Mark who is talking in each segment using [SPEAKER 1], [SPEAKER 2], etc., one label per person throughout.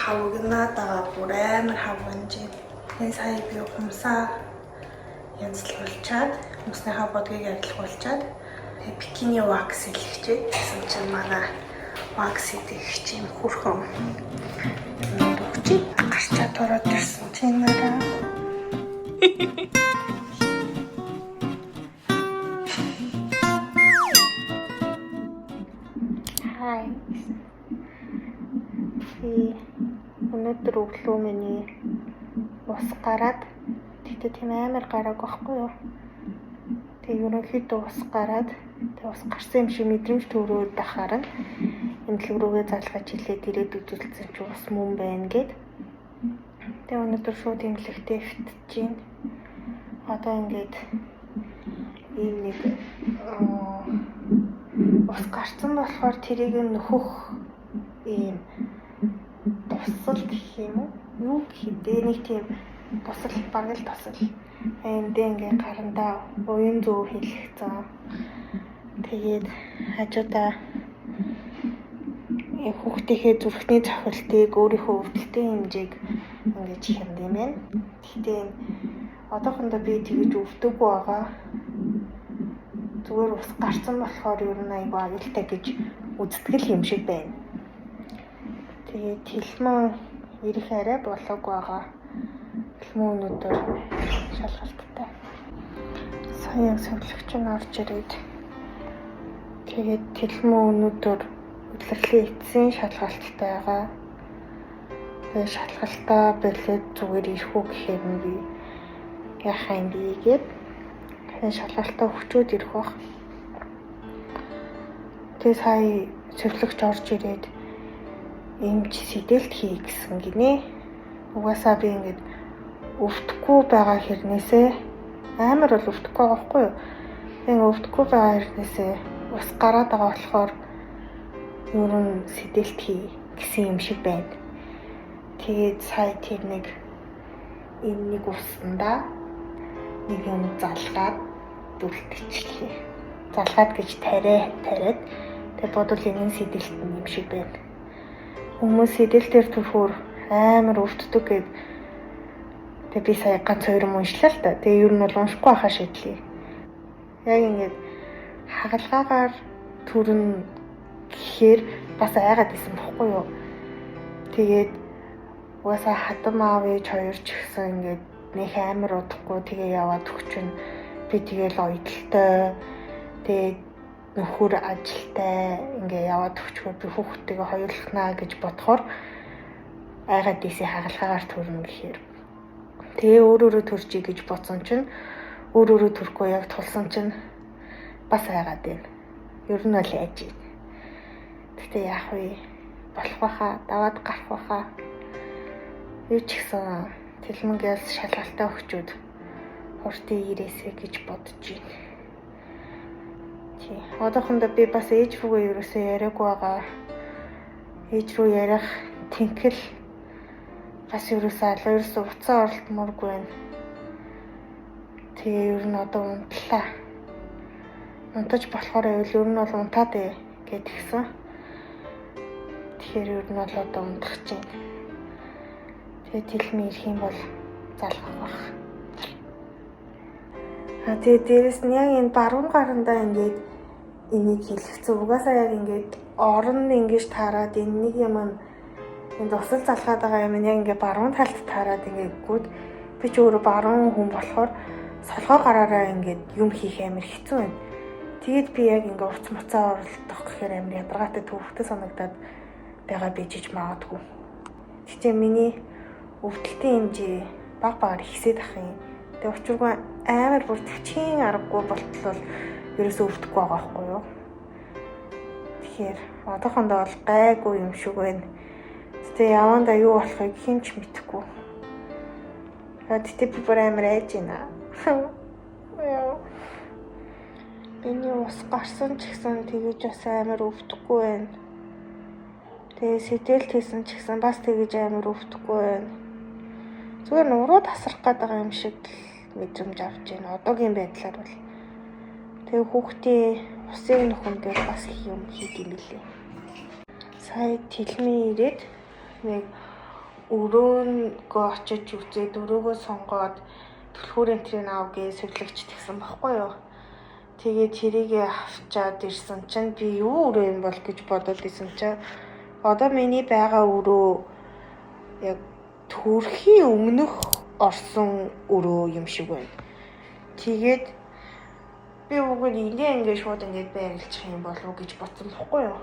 [SPEAKER 1] хавгнаад байгаа, бүр амар хавгнаж байна. Тэгээ сая би хумсаа янзлуулчаад, хумсныхаа будгийг арилгуулчаад тэгээ бикини wax хийлгэчээ. Тэгсэн чинь манай wax хийдэг чи юм хөрхөн өгч гарчаад ороод ирсэн чинь нараа. Хай. Би өнөөдөр өглөө миний ус гараад, тэгтээ тийм амар гарааг байхгүй юу. Тэгээ ерөнхийдөө ус гараад, тэгээ ус гарсан юм шиг мэдрэмж төрөөд ахаар нь эмнэлэг рүүгээ залгаж хилээд ирээд үзүүлсэн чи ус мөн байна гэд. Тэгээ өнөөдөр шууд эмнэлэгтээ хэвтэж гин. Одоо ингээд ийм нэг ус гарсан болохоор тэрийг нөхөх ийм тусал гэх юм уу? Юу гэх юм бэ? Нэг тийм тусал, бараг л тусал. Эндээ ингээ гарандаа уян зөө хийлгэсэн. Тэгээд хажуудаа хүүхдийнхээ зүрхний цохилтыг, өөрийнхөө өвдөлтийн хэмжээг ингэж хямд юм байна. Гэхдээ одоохондоо би тэгэж өвдөөгүй байгаа. Зүгээр ус гарсан болохоор ер нь айгүй аюултай гэж үзтгэл юм шиг байна. Тэгээд Тэлмэн ирэх арай болоогүй байгаа. Тэлмэн өнөөдөр шалгалттай. Сая сувилагч нь орж ирээд тэгээд Тэлмэн өнөөдөр удирдлагын эцсийн шалгалттай байгаа. Тэгээд шалгалтаа болоод зүгээр ирэх үү гэхээр нь би яхаа юм би гээд тэгээд шалгалтаа өгчөөд ирэх бах. Тэгээд сая сувилагч орж ирээд эмч сэдэлт хий гэсэн гинэ. Угаасаа би ингээд өвдөхгүй байгаа хэрнээсээ амар бол өвдөхгүй байгаа байхгүй юу? Тэгээд өвдөхгүй байгаа хэрнээсээ ус гараад байгаа болохоор ер нь сэдэлт хий гэсэн юм шиг байна. Тэгээд сая тэр нэг энэ нэг усандаа нэг юм залгаад үлдчихлээ. Залгаад гэж тариад тэгээд бодвол энэ нь сэдэлт юм шиг байна. Хүмүүс сэдэлтээр төрхөөр амар өвддөг гэд тэгээд би сая ганц хоёр юм уншлаа л та. Тэгээд ер нь бол уншихгүй байхаа шийдлээ. Яг ингээд хагалгаагаар төрн гэхээр бас айгаад исэн бохгүй юу. Тэгээд угаасаа хадам аав ээж хоёр ч гэсэн ингээд нэх амар удахгүй тэгээ яваад өгчөн. Би тэгээл оёдолтой, тэгээд нөхөр ажилтай ингээ яваад өгчхөөр би хүүхдтэйгээ хоёулахнаа гэж бодохоор айгаад ийсээ хагалгаагаар төрнө гэхээр. Тэгээ өөр өөрө төрчий гэж бодсон чинь өөр өөрө төрөхгүй яг тулсан чинь бас айгаад байна. Ер нь бол айж байна. Гэтэ яах вэ? Болох байхаа, даваад гарах байхаа. Юу ч гэсэн Тэлмэнгээс шалгалтаа өгчөөд хурдан ирээсэй гэж бодож байна. Тий. Одоохондоо би бас ээж рүүгээ ерөөсөө яриаггүй байгаа. Ээж рүү ярих тэнхэл бас ерөөсөө алаа, ерөөсөө уцаа оролдмооргүй байна. Тэгээ ер нь одоо унтлаа. Унтаж болохоор байвал ер нь бол унтаад ээ гэд гисэн. Тэгэхээр ер нь бол одоо унтах чинь. Тэгээ Тэлмэн ирэх юм бол залгах байх. А тэгээ дээрэс нь яг энэ баруун гарандаа ингээд энийг хэлгэцэн. Угаасаа яг ингээд орон ингэж таарад энэ нэг юм нь энэ тусал залгаад байгаа юм нь яг ингээд баруун талд таарад ингээд гүд би ч өөрөө баруун хүн болохоор солгой гараараа ингээд юм хийх амар хэцүү байна. Тэгээд би яг ингээд уц муцаа оролдох гэхээр амар ядаргаатай төвхтэй санагдаад байгаа бижиж магадгүй. Тэгтээ миний өвдөлтийн хэмжээ баг багаар ихсээд ах юм. Тэгээ учиргүй амар бүр төвчгийн аргагүй болтол бол ерөөсөө өвдөхгүй байгаа байхгүй юу. Тэгэхээр одоохондоо бол гайгүй юм шиг байна. Тэгтээ явандаа юу болохыг хэн ч мэдэхгүй. Тэгтээ би бүр амар айж байна. Миний ус гарсан ч гэсэн тэгэж бас амар өвдөхгүй байна. Тэгээ сэдэлт хийсэн ч гэсэн бас тэгэж амар өвдөхгүй байна. Зүгээр нуруу тасрах гээд байгаа юм шиг л мэдрэмж авч байна. Одоогийн байдлаар бол. Тэгээ хүүхдээ усыг нөхөн дээр бас юм хийд юм билээ. Сая Тэлмэн ирээд нэг Өрөөнгөө очиж үзээд өрөөгөө сонгоод түлхүүр энтрийг ав гэж сувилагч тэгсэн баггүй юу. Тэгээд тэрийгээ авчаад ирсэн чинь би юу өрөө юм бол гэж бодоод исэн чинь одоо миний байгаа өрөө яг төрхийн өмнөх орсон өрөө юм шиг байна. Тэгээд би уг нь ингээ ингээ шууд ингээд байрлах юм болов уу гэж бодсон бохгүй юу.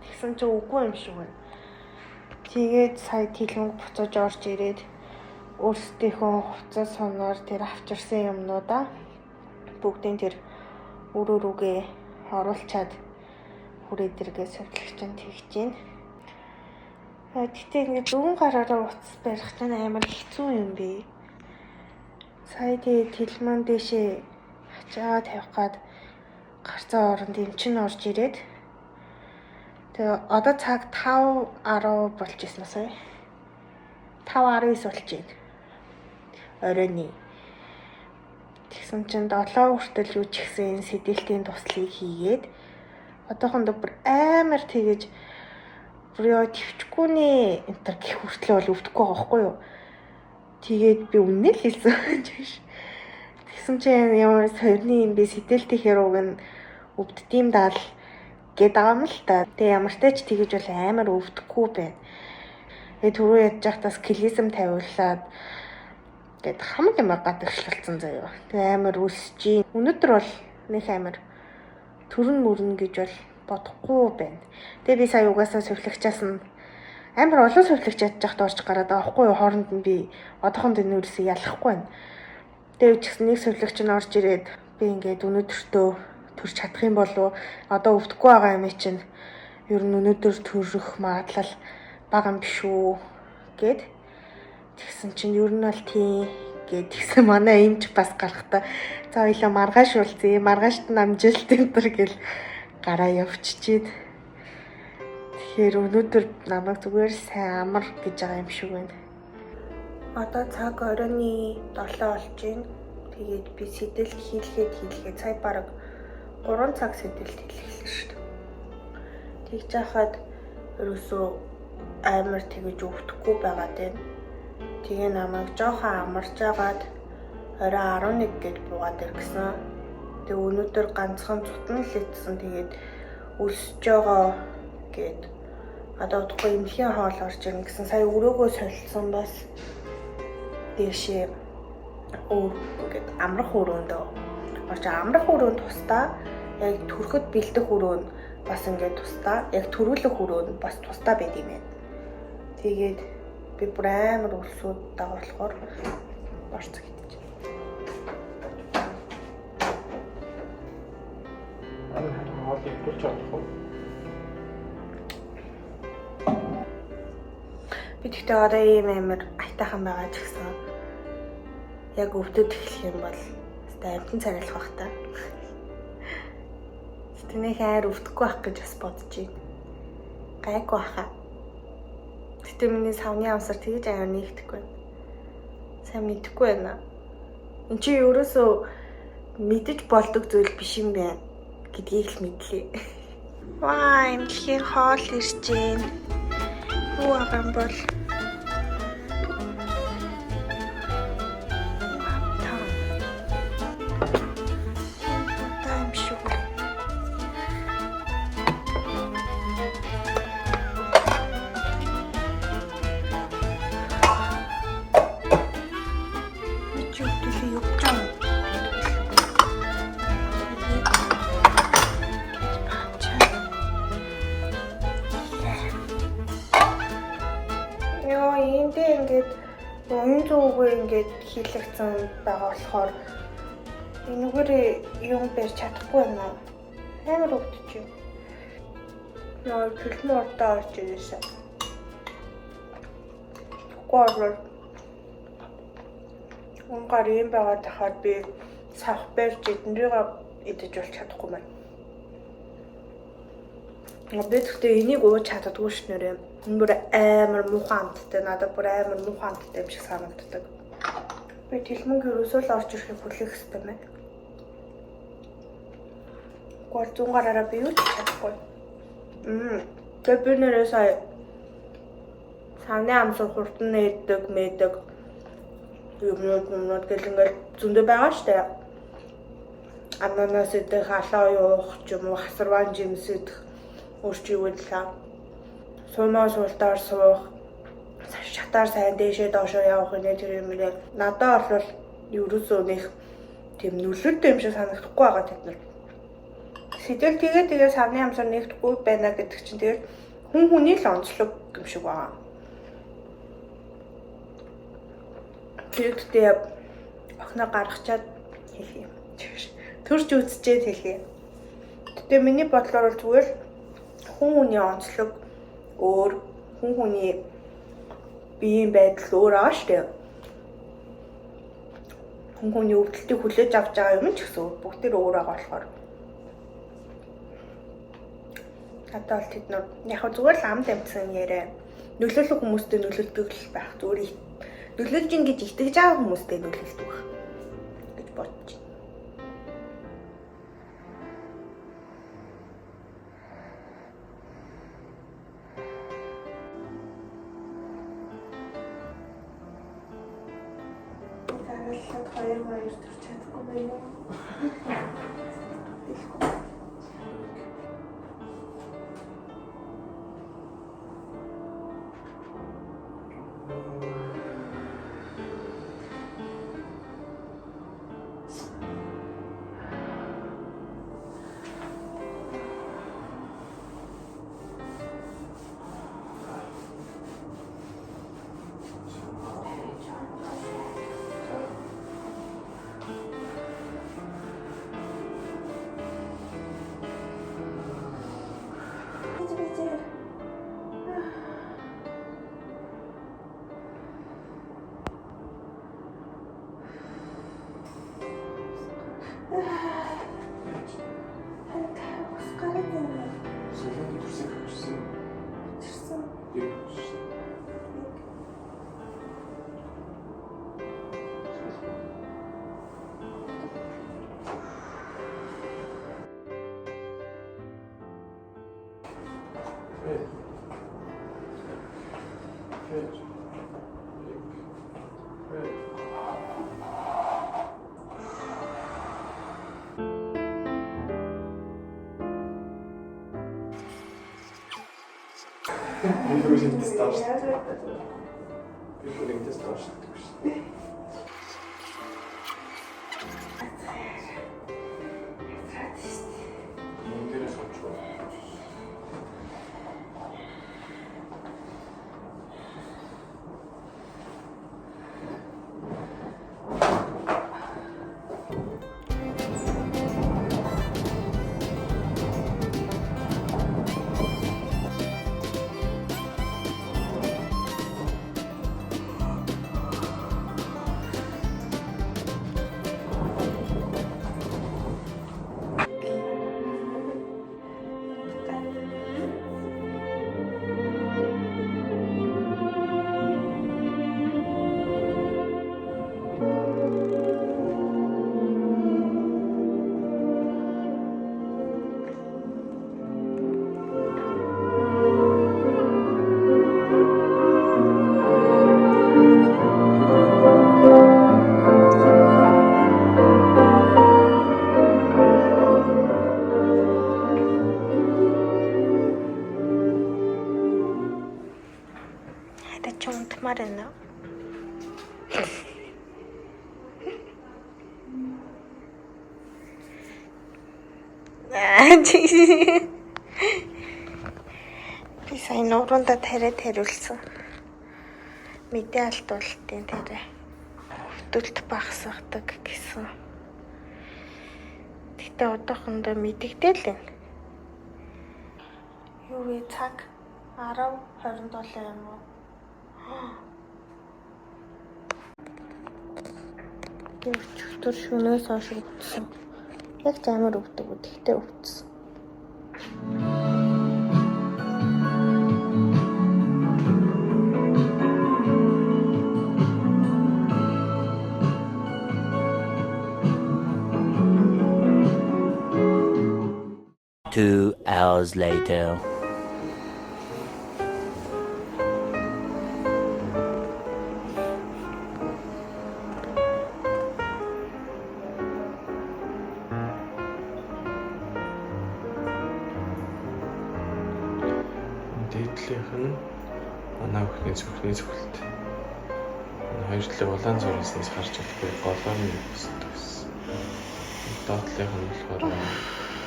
[SPEAKER 1] Тэгсэн чинь үгүй юм шиг байна. Тэгээд сая тэлмэг буцаж орж ирээд өөрсдийнхөө хувцас соноор тэр авчирсан юмнуудаа бүгдийн тэр өрөө рүүгээ оруулчаад хүрээ дэргээ сувилагч нь тэгж гин. Гэтэ ингээд зүүн гараараа утас барих чинь амар хэцүү юм би. Сая тэгээ тэлмэн дэшээ хачаа тавих гад гарцаа оронд эмчин орж ирээд тэгээ одоо цаг 5:10 болж ирсэн сая. 5:19 болж байна. Оройн. Тэгсэн чинь 7 хүртэл юу ч ихсэн сэдэлтийн туслыг хийгээд одоохондоо бүр амар тэгэж бүр ёо төвчгүй нэ энэ төр гэх хүртлээ бол өвдөхгүй байгаа байхгүй юу. Тэгээд би үнэ л хэлсэн чиш. Тэгсэн чинь ямар сорны юм бэ сэтэлтэхэр уг нь өвддөм даал гээд байгаа юм л та. Тэгээ ямар ч тач тэгэж бол амар өвдөхгүй байна. Тэгээ түрүү ядж байхдаа скелизм тавиулаад гээд хамаг юм гадагшлалцсан заяа. Тэгээ амар өсөж. Өнөөдөр бол нэх амар төрөн мөрнө гэж бол бодохгүй байна. Тэгээ би сая угаасаа сувилагчаас нь амар олон сувилагч ядж байхад орж гараад байгаа байхгүй юу? Хооронд нь би одоохонд энэ үрээсээ ялахгүй байна. Тэгээ ч гэсэн нэг сувилагч нь орж ирээд би ингээд өнөөдөртөө төрч чадах юм болов одоо өвдөхгүй байгаа юм чинь ер нь өнөөдөр төрөх магадлал бага юм биш үү гэд тэгсэн чинь ер нь бол тийм гэд тэгсэн манай эмч бас гарахдаа за хоёлаа маргааш уулзъя маргаашт нь амжилт энэ төр гэл гараа явчихээд. Тэгэхээр өнөөдөр намайг зүгээр сайн амар гэж байгаа юм шиг байна. Одоо цаг оройн 7 болж байна. Тэгээд би сэтэл хийлгээд сая бараг 3 цаг сэтэл хийлгэлээ шүү дээ. Тэгж яхад ерөөсөө амар тэгэж өвдөхгүй байгаад байна. Тэгээ намайг жоохон амарч агаад орой 11 гээд буугаад иргсэн. Тэгээ өнөөдөр ганцхан цутан л идсэн. Тэгээд өлсөж байгаа гээд одоо удахгүй эмнэлгийн хоол орж ирнэ гэсэн. Сая өрөөгөө солилцсон бас дээшээ өөр ингээд амрах өрөөндөө орж амрах өрөөнд тусдаа яг төрөхөд бэлдэх өрөө нь бас ингээд тусдаа яг төрүүлэх өрөө нь бас тусдаа байд юм байна. Тэгээд би бүр амар өлсөөд байгаа болохоор борцог идэж.
[SPEAKER 2] Хоол идүүлж авах уу?
[SPEAKER 1] Би тэгтээ одоо ийм амар айтайхан байгаа ч гэсэн яг өвдөд эхлэх юм бол өстой амтан царайлах бах та. Тэгтээ хайр өвдөхгүй байх гэж бас бодож байна. Гайгүй баха. Тэгтээ миний савны амсар тэгэж аяар нэгдэхгүй байна. Сайн мэдэхгүй байна. Энд чи ерөөсөө мэдэж болдог зүйл биш юм байна гэдгийг л мэдлээ. Ваа, эмнэлгийн хоол ирж байна. Юу байгаа юм бол? Юм шиг байна. Чи өвдөлөө явж байгаа. Йоо, эндээ ингээд уян зүүгээ ингээд хийлэгдсэн байгаа болохоор энэгээр юм барьж чадахгүй байна. Амар өвдөж байна. Йоо, төлмө урдаа орж ирсэн. Тэгэхгүй унгаар юм байгаа тахаар би савх барьж эднэрийг идэж болж чадахгүй байна. Би тэгтээ энийг ууж чаддаггүй ш нэрээ. Энэ бүр амар муухай амттай. Надад бүр амар муухай амттай юм шиг санагддаг. Би тэлмэнг ерөөсөө л орж ирэхийг хүлээх хэрэгтэй байна. Гэхдээ зүүн гараараа би юу ч чадахгүй. Тэгээ би нэрээ сая Савны амсар хурдан нээдэг, мэдэг юмнууд гэл ингээл зөндөө байгаа штэ. Ананас идэх, алаа уух ч юм уу, хасарван жимс идэх, өөрчигдөл сумаа суултаар суух, шатаар сайн дээшээ доошоо явах нэ тэр юм нэ. Надад бол ерөөсөө нэг тийм нөлөөтэй юм шиг санагдахгүй байгаа тэд нар. Сэтэл тэгээ савны амсар нэгдэхгүй байна гэдэг чинь тэгэл хүн хүний л онцлог юм шиг байгаа. Тэгэхдээ охиноо гаргачаад хэлье юм. Төрж үзчихэд хэлье. Гэтэ миний бодлоор бол зүгээр хүн хүний онцлог өөр, хүн хүний биеийн байдал өөр байгаа шүү дээ. Хүн хүний өвдөлтийг хүлээж авч байгаа юм ч гэсэн бүгд тэр өөр байгаа болохоор. Надад бол тэд нар яг зүгээр л амд амтсан яриа. Нөлөөлөх хүмүүстэй нөлөөлдөг л байх. Зүгээр нөлөөлж ин гэж итгэж байгаа хүмүүстэй нөлөөлдөг байх гэж бодож байна. Дараалал 2 төрч чадахгүй байна уу?
[SPEAKER 2] Би бүр ингэдэж доош. Би бүр ингэдэж доош гэдэг шүү дээ. Мөн дээрээ суучих.
[SPEAKER 1] Хата чи унтмаар байна уу? Би сайн нуурандаа тариа тариулсан. Мэдээ алдуултын тариа. Өвдөлт багасгадаг гэсэн. Гэтэ одоохондоо мэдэгдээл байна. Юу вэ цаг 10:27 юм уу? Би өчигдөр шөнөөс хойш өвдсөн. Яг ч амар өвдөг. Гэхдээ өвдсөн.
[SPEAKER 3] Two hours later.
[SPEAKER 2] Өөдлийнх нь манай бүхний зүрхний цохилт. Энэ хоёр талын улаан зураснаас харж болохгүй, голоор нь өсдөг гэсэн. Доотлынх нь болохоор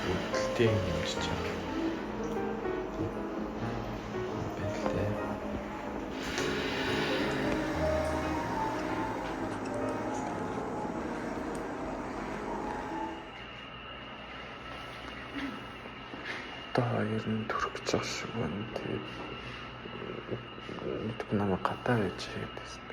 [SPEAKER 2] өвдөлтийг нэмж байгаа. Байлтай. Одоо ер нь төрөх гэж байгаа шиг байна. Тэгээд мэдгүй, намайг гадаа байж гэдээсэн.